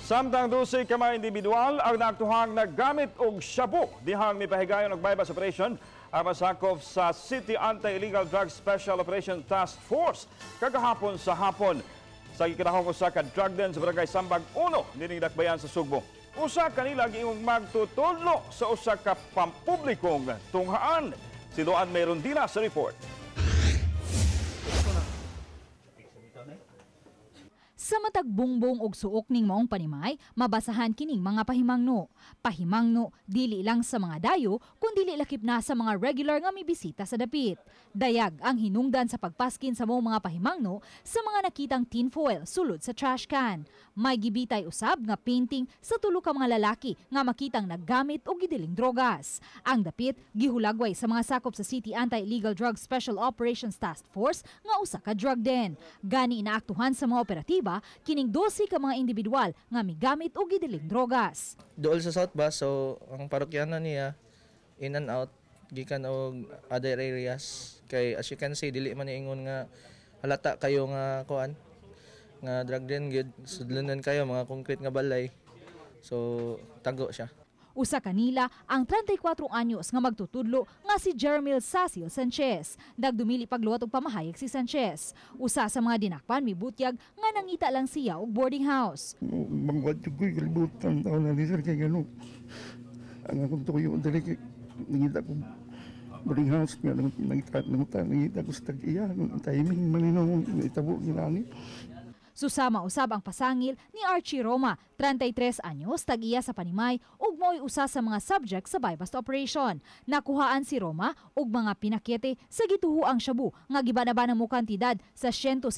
Samtang 12 ka mga individual ang naaktuhang naggamit og shabu dihang mipahigayon og buy-bust operation ang masakop sa City Anti-Illegal Drugs Special Operation Task Force kagahapon sa hapon sa gikinahong usa ka drug den sa Barangay Sambag 1 nining dakbayan sa Sugbo. Usa kanila giingong magtutudlo sa usa ka pampublikong tunghaan. Si Luan Merondina sa report. Sa matag bungbong og suok ning maong panimay, mabasahan kining mga pahimangno. Pahimangno dili lang sa mga dayo, kun dili lakip na sa mga regular nga mibisita sa dapit. Dayag ang hinungdan sa pagpaskin sa maong mga pahimangno sa mga nakitang tinfoil sulod sa trash can. May gibitay usab nga painting sa tulo ka mga lalaki nga makitang naggamit og gidiling drogas. Ang dapit gihulagway sa mga sakop sa City Anti-Illegal Drugs Special Operations Task Force nga usa ka drug den. Gani inaaktuhan sa mga operatiba kining 12 ka mga individual nga migamit og gidiling drogas. Dool sa South Bus, so ang parokyano niya in and out gikan og other areas, kay as you can see, dili man ingon nga halata kayo nga kuan nga drug den gyud. Sudlonon kayo mga concrete nga balay, so tago siya. Usa kanila ang 34 anyos nga magtutudlo nga si Jeremil Sasil Sanchez. Nagdumili pagluwat og pamahayag si Sanchez. Usa sa mga dinakpan mibutyag nga nangita lang siya og boarding house. Mangwat yung ko'y kalibutan taon na ni sir, kay gano'n. Ang akong tuyo dali kay nangita ko boarding house nga nangita nangita nangita ko sa tag-iya ang timing manino itabo ginani. Susama usab ang pasangil ni Archie Roma, 33 anyos, tag-iya sa Panimay ug mao'y usa sa mga subject sa buy-bust operation. Nakuhaan si Roma og mga pinakete sa gituhuang shabu nga gibanaba mo kantidad sa 150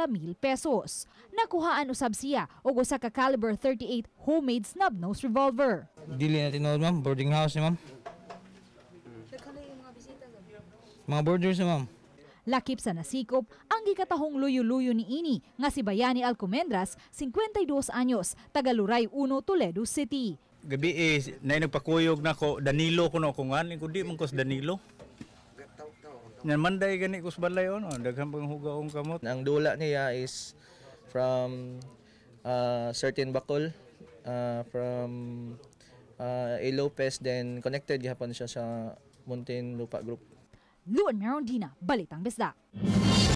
mil pesos. Nakuhaan usab siya og usa ka caliber 38 homemade snub-nose revolver. Dili na tinuod, ma'am, boarding house ni ma'am. Mga boarders ni ma'am. Lakip sa nasikop ang gikatahong luyo-luyo ni ini nga si Bayani Alcomendras, 52 anyos, taga Luray 1, Toledo City. Gabi eh, na nagpakuyog na ko, Danilo ko no, kung ano, kung di man ko sa Danilo. Yan manday gani ko sa balay ono, daghan pang hugaong kamot. Ang dula niya is from certain bakol, from A. Lopez, then connected gihapon siya sa Muntinlupa Group. Luan Merondina, Balitang Bisdak.